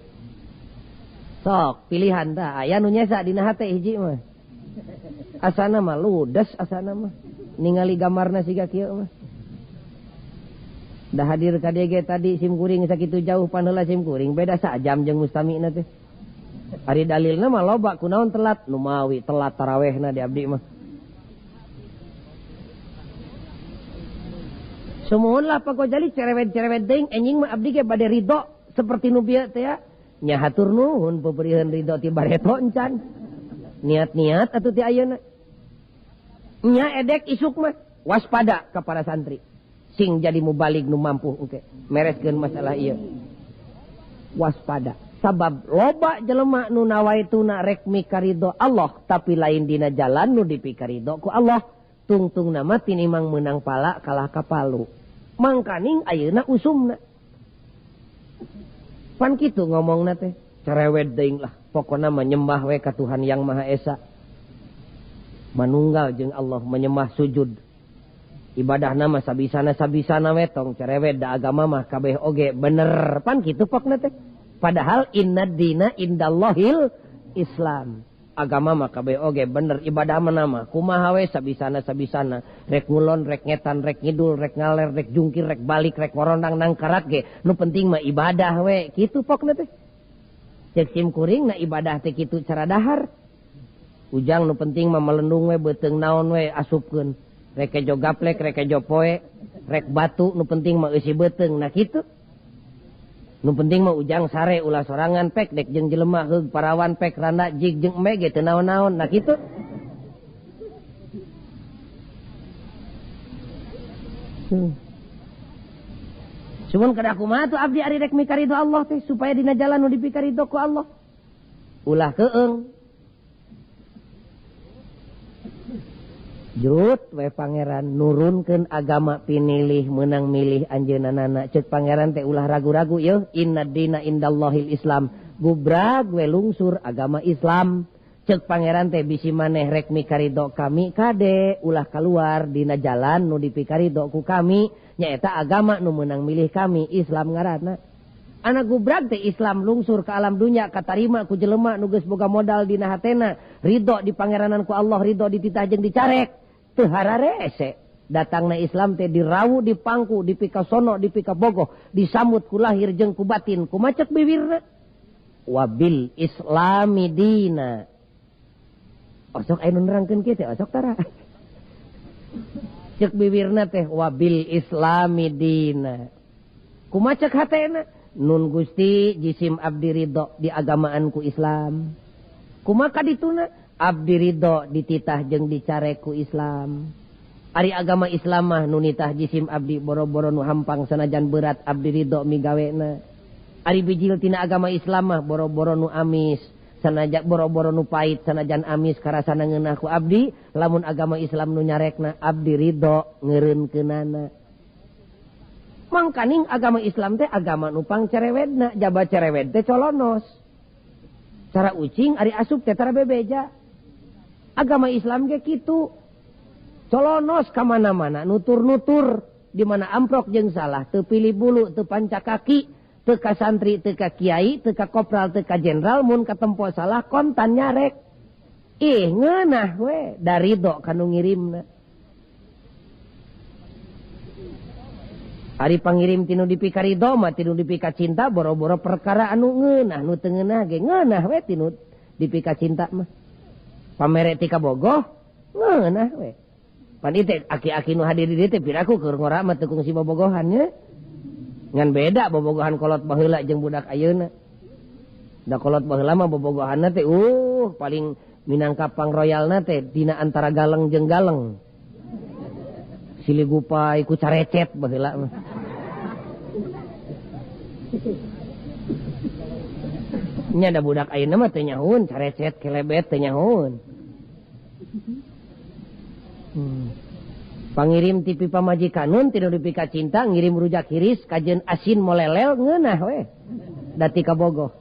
Sok pilihan tah aya nu nyesa dina hate hiji mah. Asana mah ludes asana mah. Ningali gambarna siga kieu mah. Dah hadir ka dieu ge tadi sim kuring sakitu jauh panheula sim kuring beda sajam jeung mustamina teh. Ari dalilna mah loba kunaon telat nu mawi telat tarawehna di abdi mah. Sumuhun lah Pak Gojali cerewet-cerewet deing enjing mah abdi ge bade ridho seperti nu bieu teh ya. Nya hatur nuhun peperiheun ridho ti bareto encan. Niat-niat atuh ti ayeuna. Nya edek isuk mah waspada ka para santri. Sing jadi mubalig nu mampu engke mereskeun masalah ieu. Waspada sabab loba jelema nu nawaituna rek mikaridho Allah tapi lain dina jalan nu dipikaridho ku Allah. Tungtung nama tinimang menang pala kalah kapalu. Mangkaning ayeuna usumna. Pan kitu ngomongna teh cerewet deing lah pokona mah nyembah we ka Tuhan Yang Maha Esa. Manunggal jeung Allah menyembah sujud. Ibadah nama sabisana-sabisana we tong cerewet da agama mah kabeh oge bener pan kitu pokna teh. Padahal inna dina indallahil Islam. Agama mah kabeh oge bener ibadah mah nama kumaha we sabisana-sabisana rek ngulon rek ngetan rek ngidul rek ngaler rek jungkir rek balik rek ngorondang nangkarat ge nu penting mah ibadah we kitu pokna teh. Cek sim kuring na ibadah teh kitu cara dahar. Ujang nu penting mah melendung we beuteung naon we asupkeun. Rek kejo gaplek, rek kejo poe, rek batu, nu penting mah eusi beuteung, nah kitu. Nu penting mah ujang sare ulah sorangan pek dek jeung jelema heug parawan pek randa jig jeung embe ge teu naon-naon, nah kitu. Cuman kada kumaha tuh abdi ari rek mikaridho Allah teh supaya dina jalan nu dipikaridho ku Allah. Ulah keung. Jrut we pangeran nurunkeun agama pinilih meunang milih anjeunna cek pangeran teh ulah ragu-ragu yeuh inna dina indallahil Islam gubrag we lungsur agama Islam cek pangeran teh bisi maneh rek mikaridho kami kade ulah kaluar dina jalan nu dipikaridho ku kami nyaeta agama nu meunang milih kami Islam ngaranna. Anak gubrag teh Islam lungsur ke alam dunya katarima ku jelema nu geus boga modal dina hatena ridho di pangeranan ku Allah ridho dititah jeung dicarek teu hararese datangna Islam teh dirawu dipangku dipikasono dipikabogoh disambut ku lahir jeung ku batin ku macet bibirna wabil islami dina. Osok aya nu nerangkeun kieu teh osok tara. Cek bibirna teh wabil islami dina. Kumaha cek hatena? Nun Gusti jisim abdi ridho di agamaan ku Islam. Kumaha kadituna? Abdi ridho dititah jeung dicarek ku Islam. Ari agama Islam mah nu nitah jisim abdi boro-boro nu hampang sanajan berat abdi ridho migawena. Ari bijil tina agama Islam mah boro-boro nu amis sanajan boro-boro nu pait sanajan amis karasana ngeunah ku abdi, lamun agama Islam nu nyarekna abdi ridho ngeureunkeunana. Mangkaning agama Islam teh agama nu pangcerewedna, jaba cerewed teh colonos. Cara ucing ari asup teh tara bebeja. Agama Islam ge kitu. Colonos ka mana-mana, nutur-nutur di mana amprok jeung salah, teu pilih bulu, teu panca kaki, teu ka santri, teu ka kiai, teu ka kopral, teu ka jenderal, mun katempo salah kontan nyarek. Ih ngeunah we da ridho ka nu ngirimna. Ari pangirim tinu dipika ridho mah tinu dipika cinta boro-boro perkara anu ngeunah nu teu ngeunah ge ngeunah we tinu dipika cinta mah. Pamere ti kabogoh ngeunah we. Pan ieu teh aki-aki nu hadir di dieu teh piraku keur ngora mah teu kungsi bobogohan nya. Ngan beda bobogohan kolot baheula jeung budak ayeuna. Da kolot baheula mah bobogohanna teh paling minangka pangroyalna teh dina antara galeng jeung galeng. Silih gupai ku carecet baheula mah. Nya da budak ayeuna mah teu nyahueun carecet kelebet teu nyahueun. Pangirim tipi pamajikanun tinu dipika cinta ngirim rujak hiris kajeun asin molelel ngeunah we. Da ti kabogoh.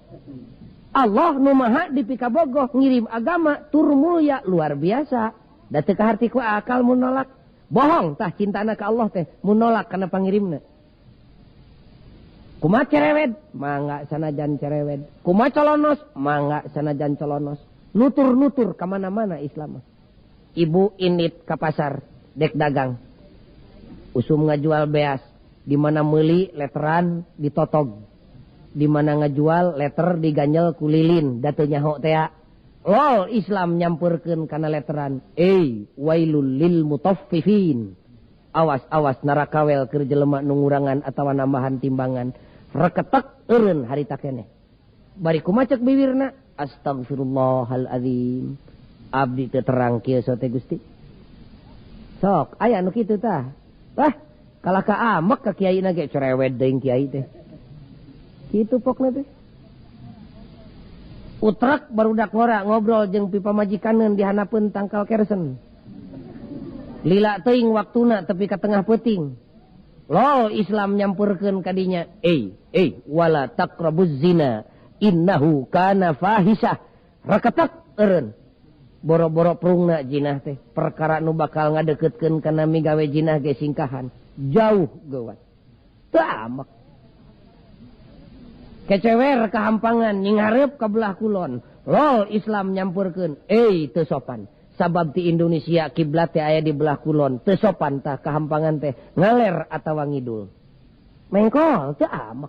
Allah nu maha dipika bogoh ngirim agama tur mulya luar biasa. Da teu kaharti ku akal mun nolak. Bohong tah cintana ka Allah teh mun nolak kana pangirimna. Kumaha cerewed? Mangga sanajan cerewed. Kumaha colonos? Mangga sanajan colonos. Nutur-nutur ka mana-mana Islam mah. Ibu indit ka pasar dek dagang. Usum ngajual beas, di mana meuli letteran ditotog. Di mana ngajual letter diganjel ku lilin da teu nyaho tea. Lol Islam nyampurkeun kana letteran. Wailul lil mutaffifin. Awas-awas narakawel keur jelema nu ngurangan atawa nambahan timbangan. Reketek eureun harita keneh. Bari kumaha cek bibirna? Astagfirullahalazim. Abdi teu terang kieu sote Gusti. Sok aya nu kitu tah. Wah, kalah ka amek ka kiai na ge cerewet deui kiai teh. Kitu pokna teh. Utrek barudak ngora ngobrol jeung pi pamajikaneun di hanapeun tangkal kersen. Lila teuing waktuna tepi ka tengah peuting. Lol Islam nyampurkeun ka dinya. Wala taqrabuz zina innahu kana fahisah. Reketek eureun. Boro-boro prungna jinah teh perkara nu bakal ngadeukeutkeun kana migawe jinah ge singkahan jauh geuwat. Teu amek. Kecewer kahampangan nyinghareup ka belah kulon. Lol Islam nyampurkeun teu sopan. Sabab ti Indonesia kiblat teh aya di belah kulon. Teu sopan tah kahampangan teh ngaler atawa ngidul. Mengkol teu amek.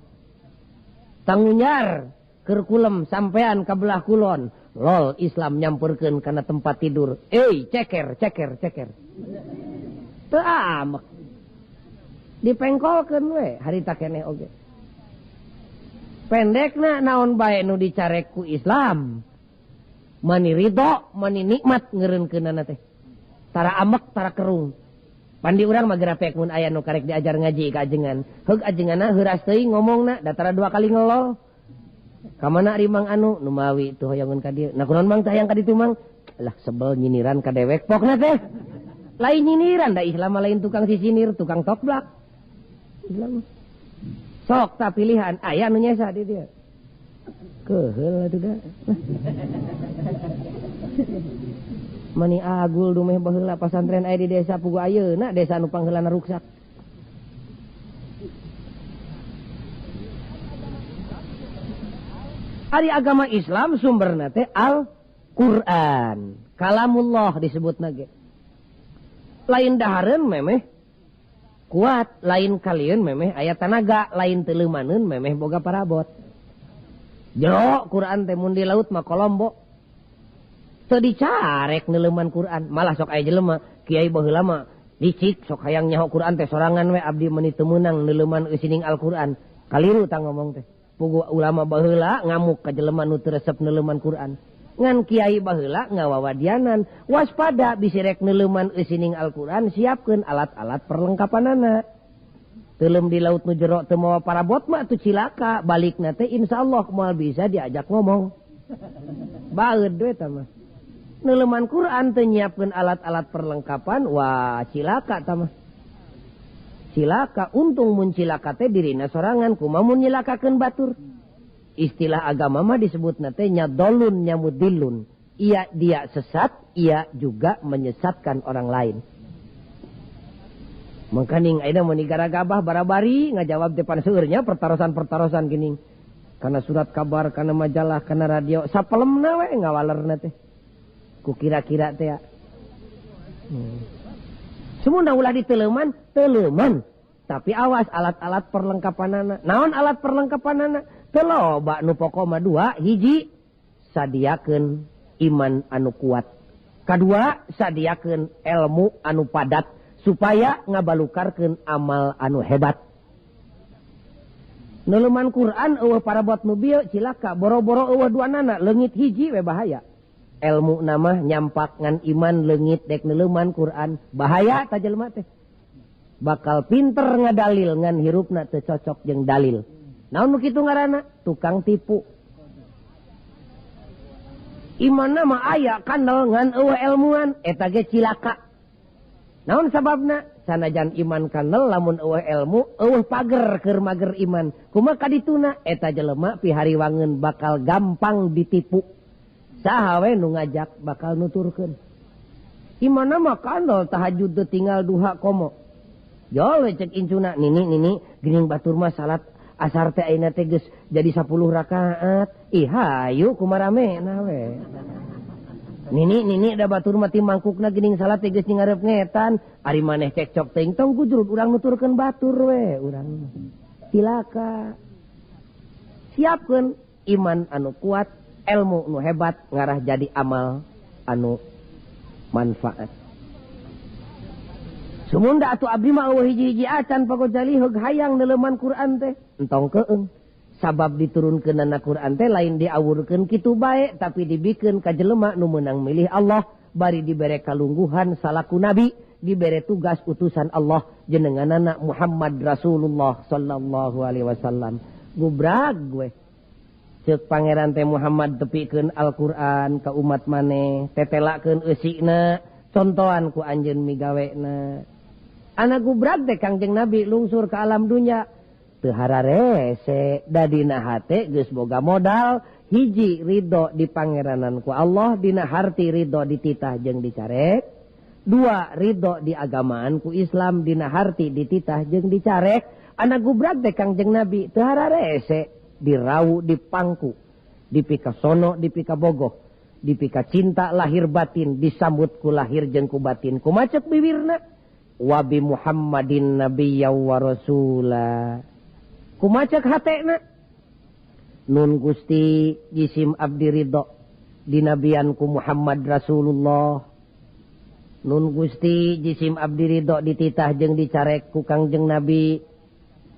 Tangunyar keur kulem sampean ka belah kulon. Lol Islam nyampurkeun kana tempat tidur. Ceker ceker ceker. Teu amek. Dipengkolkeun we harita keneh oge. Pendekna naon bae nu dicarek ku Islam. Mani ridho, mani nikmat ngeureunkeunana teh. Tara amek, tara kerung. Pandi urang mah gerapek mun aya nu karek diajar ngaji ka ajengan. Heug ajenganna heuras teuing ngomongna, da tara dua kali ngelol. Ka mana ari Mang anu nu mawi teu hoyongeun ka dieu. Nah kunaon Mang teh hayang ka ditu Mang? Lah sebel nyiniran ka dewek pokna teh. Lain nyiniran da Islam mah lain tukang sisinir, tukang tokblak. Islam. Sok tak pilihan aya nu nyesa di dieu. Keheul atuh da. Mani agul dumeh baheula pasantren aya di desa pugu ayeuna desa nu pangheulana ruksak. Ari agama Islam sumberna teh Al-Qur'an. Kalamullah disebutna ge. Lain dahareun memeh kuat, lain kalieun memeh aya tanaga, lain teuleumaneun memeh boga parabot. Jero Quran teh mun di laut mah kolombo. Teu dicarek neuleuman Quran, malah sok aya jelema kiai baheula mah Licik sok hayang nyaho Quran teh sorangan we abdi meuni teu meunang neuleuman eusining Al-Qur'an. Kaliru tah ngomong teh. Puguh ulama baheula ngamuk ka jelema nu teu resep neuleuman Quran. Ngan kiai baheula ngawawadianan, waspada bisi rek neuleuman eusining Al-Qur'an siapkeun alat-alat perlengkapanana. Teuleum di laut nu jero teu mawa parabot mah atuh cilaka, balikna teh insyaallah moal bisa diajak ngomong. Baeud we tah mah. Neuleuman Quran teu nyiapkeun alat-alat perlengkapan, wah cilaka tah mah. Cilaka, untung mun cilaka teh dirina sorangan, kumaha mun nyilakakeun batur. Istilah agama mah disebutna teh nya dolun nya mudillun. Ia dia sesat, ia juga menyesatkan orang lain. Mangkaning ayeuna mun digaragabah barabari ngajawab teh pan seueurnya pertarosan-pertarosan geuning. Kana surat kabar, kana majalah, kana radio, sapelemna we ngawalerna teh. Ku kira-kira teh ya. Sumunda ulah diteuleman, teuleman. Tapi awas alat-alat perlengkapanana. Naon alat perlengkapanana? Teu loba nu pokok mah dua, hiji sadiakeun iman anu kuat. Kadua sadiakeun ilmu anu padat supaya ngabalukarkeun amal anu hebat. Neuleuman Quran eueuh parabot nu bieu cilaka, boro-boro eueuh duanana leungit hiji we bahaya. Ilmu nama nyampak ngan iman leungit dek neuleuman Quran bahaya ta jelema teh. Bakal pinter ngadalil ngan hirupna teu cocok jeung dalil. Naon nu kitu ngaranna? Tukang tipu. Imanna mah aya kandel ngan eueuh ilmuan eta ge cilaka. Naon sababna? Sanajan iman kandel lamun eueuh ilmu eueuh pager keur mager iman. Kumaha kadituna eta jelema pihariwangeun bakal gampang ditipu. Saha we nu ngajak bakal nuturkeun. Imanna mah kandel tahajud teu tinggal duha komo. Jol we cek incuna nini nini geuning batur mah salat asar teh ayeuna teh geus jadi 10 rakaat. Ih hayu kumaramena we. Nini nini da batur mah ti mangkukna geuning salat teh geus ngarep ngetan. Ari maneh cekcok teuing tong kujurut urang nuturkeun batur we urang. Cilaka. Siapkeun iman anu kuat, ilmu nu hebat ngarah jadi amal anu manfaat. Sumunda atuh abdi mah eueuh hiji-hiji acan pagojali heug hayang neuleuman Quran teh. Entong keung. Sabab diturunkeunana Quran teh lain diawurkeun kitu bae tapi dibikeun ka jelema nu meunang milih Allah bari dibere kalungguhan salaku nabi, dibere tugas utusan Allah jenenganana Muhammad Rasulullah sallallahu alaihi wasallam. Gubrag we. Ceuk pangeran teh Muhammad tepikeun Al-Qur'an ka umat maneh, tetelakeun eusina, contohan ku anjeun migawena. Anak gubrag teh Kangjeng Nabi lungsur ke alam dunya. Teu hararese dadina hate geus boga modal, hiji ridho di pangeranan ku Allah, dina harti ridho dititah jeung dicarek. Dua ridho di agamaan ku Islam, dina harti dititah jeung dicarek. Anak gubrag teh Kangjeng Nabi teu hararese dirau dipangku, dipika sono dipika bogoh, dipika cinta lahir batin, disambut ku lahir jeung ku batin. Kumacek biwirna wabi Muhammadin nabiyya wa rasula. Kumacek hatena nun Gusti jisim abdi ridho dinabian ku Muhammad Rasulullah. Nun Gusti jisim abdi ridho dititah jeung dicarek ku Kangjeng Nabi.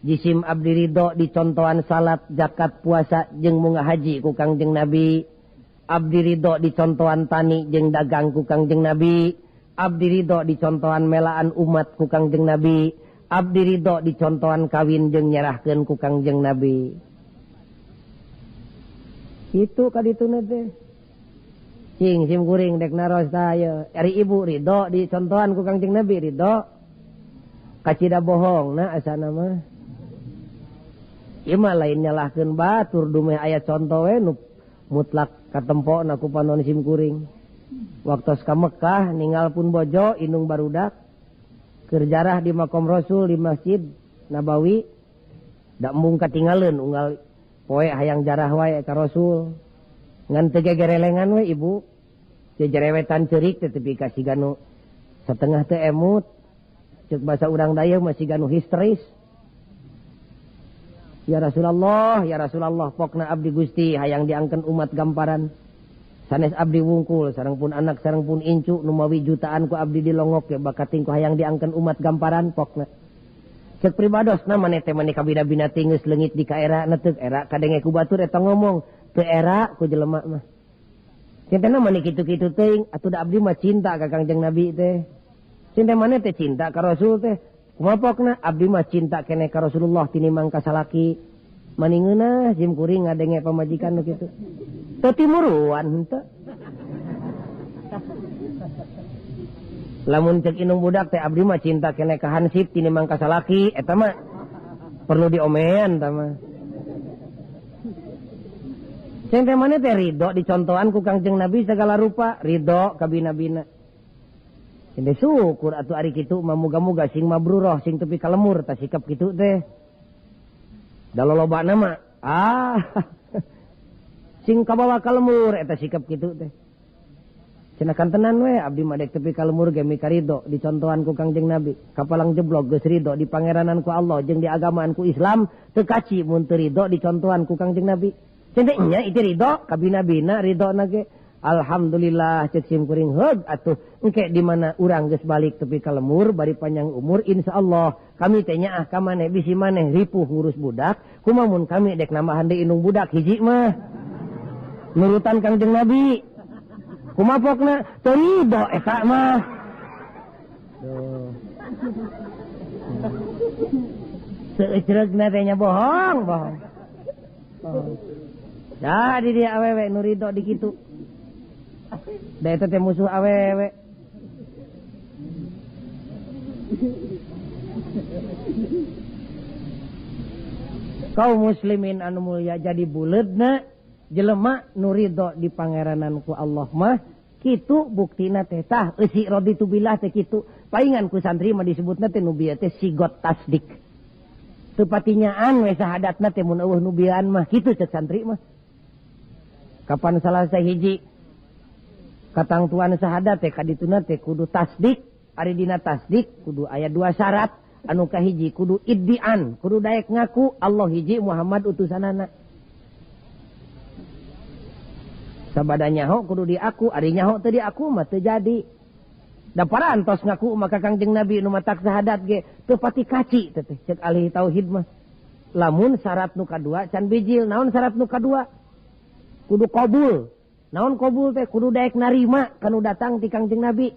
Jisim abdi ridho dicontohan salat, zakat, puasa jeung munggah haji ku Kangjeng Nabi. Abdi ridho dicontohan tani jeung dagang ku Kangjeng Nabi. Abdi ridho dicontohan melaan umat ku Kangjeng Nabi. Abdi ridho dicontohan kawin jeung nyerahkeun ku Kangjeng Nabi. Itu kadituna teh. Cing sim kuring dek naros tah ieu. Ari ibu ridho dicontohan ku Kangjeng Nabi ridho. Kacida bohong na asana mah. Ieu mah lain nyalahkeun batur dumeh aya conto we nu mutlak katempona ku panon sim kuring. Waktos ka Mekah ninggal pun bojo indung barudak keur jarah di makom Rasul di Masjid Nabawi da embung katingaleun unggal poe hayang jarah wae ka Rasul. Ngan teu gegerelengan we ibu. Teu jerewetan ceurik teh tepi ka siga nu setengah teu emut. Ceuk basa urang dayeuh mah siga nu histeris. Ya Rasulullah, ya Rasulullah, pokna abdi Gusti hayang diangkeun umat gamparan. Sanes abdi wungkul sareng pun anak sareng pun incu nu mawi jutaan ku abdi dilongok ya bakating ku hayang diangkeun umat gamparan pokna. Cek pribadosna maneh teh maneh kabina-bina geus leungit di kaera na teu era kadenge ku batur eta ngomong teu era ku jelema mah. Cintana maneh kitu-kitu teuing atuh da abdi mah cinta ka Kangjeng Nabi teh. Cinta maneh teh cinta ka Rasul teh. Kumaha pokna abdi mah cinta keneh ka Rasulullah tinimbang ka salaki. Maningeunah sim kuring ngadenge pamajikan nu kitu. Teu timuruan henteu. Lamun cek indung budak teh abdi mah cinta keneh ka hansip tinimbang ka salaki eta mah perlu diomean ta mah. Cinta maneh teh ridho dicontohan ku Kangjeng Nabi segala rupa, ridho ka bina-bina. Cinta syukur atuh ari kitu mah muga-muga sing mabruroh sing tepi ka lemur tah sikap kitu teh. Da lolobana mah ah sing kabawa ka lemur eta sikap kitu teh. Cenah kantenan we abdi mah dek tepi ka lemur ge mika ridho dicontohan ku Kangjeng Nabi. Kapalang jeblok geus ridho di pangeranan ku Allah jeung di agamaan ku Islam teu kaci mun teu ridho dicontohan ku Kangjeng Nabi. Cenah nya itu ridho kabina-bina ridho na ge. Alhamdulillah cek sim kuring heug atuh engke di mana urang geus balik tepi ka lemur bari panjang umur insyaallah kami teh nyaah ka maneh bisi maneh ripuh ngurus budak kumaha mun kami dek nambahan deui indung budak hiji mah nurutan Kangjeng Nabi kumaha pokna teu ridho eta mah. Duh. Seucreugna teh nya bohong bohong. Oh. Jadi dia awewe nu ridho di kitu. Da eta teh musuh awewe. Kaum muslimin anu mulia jadi buleudna jelema nu ridho di pangeranan ku Allah mah kitu buktina teh tah eusi raditu billah teh kitu. Paingan ku santri mah disebutna teh nu bieu teh sigot tasdik. Teu patinyaan we sahadatna teh mun eueuh nu bieuan mah kitu cek santri mah. Kapan salah sahiji katangtuan sahadat teh kadituna teh kudu tasdik, ari dina tasdik kudu aya dua syarat. Anu kahiji kudu iddian, kudu daek ngaku Allah hiji Muhammad utusanana. Sabada nyaho kudu diaku, ari nyaho teu diaku mah teu jadi. Da parantos ngaku maka Kangjeng Nabi nu matak sahadat ge teu pati kaci teh cek ahli tauhid mah. Lamun syarat nu kadua can bijil, naon syarat nu kadua? Kudu qabul. Naon qabul teh kudu daek narima kanu datang ti Kangjeng Nabi.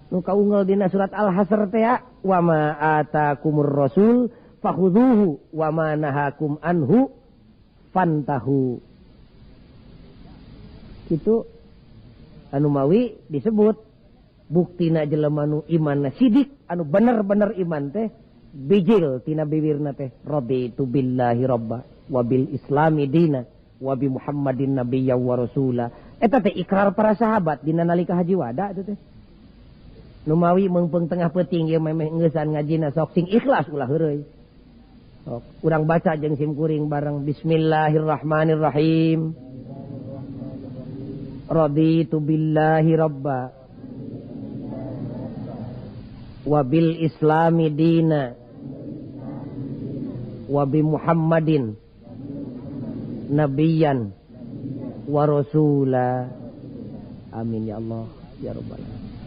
Nu kaunggal dina surat Al-Hasr teh wa ma atakumur rasul fakhudhuhu wa ma nahakum anhu fantahu. Kitu anu mawi disebut buktina jelema nu imanna sidik anu bener-bener iman teh bijil tina bibirna teh raditu billahi robba wa bil islami dina wa bi Muhammadin nabiyya wa rasula. Eta teh ikrar para sahabat dina nalika haji wada eta teh. Numawi meungpeung tengah peuting ieu memeh ngeusan ngajina sok sing ikhlas ulah heureuy. Sok urang baca jeung sim kuring bareng bismillahirrahmanirrahim. Raditu billahi robba wa bil islami dina wa bi Muhammadin nabiyan wa rasula. Amin ya Allah ya rabbal alamin.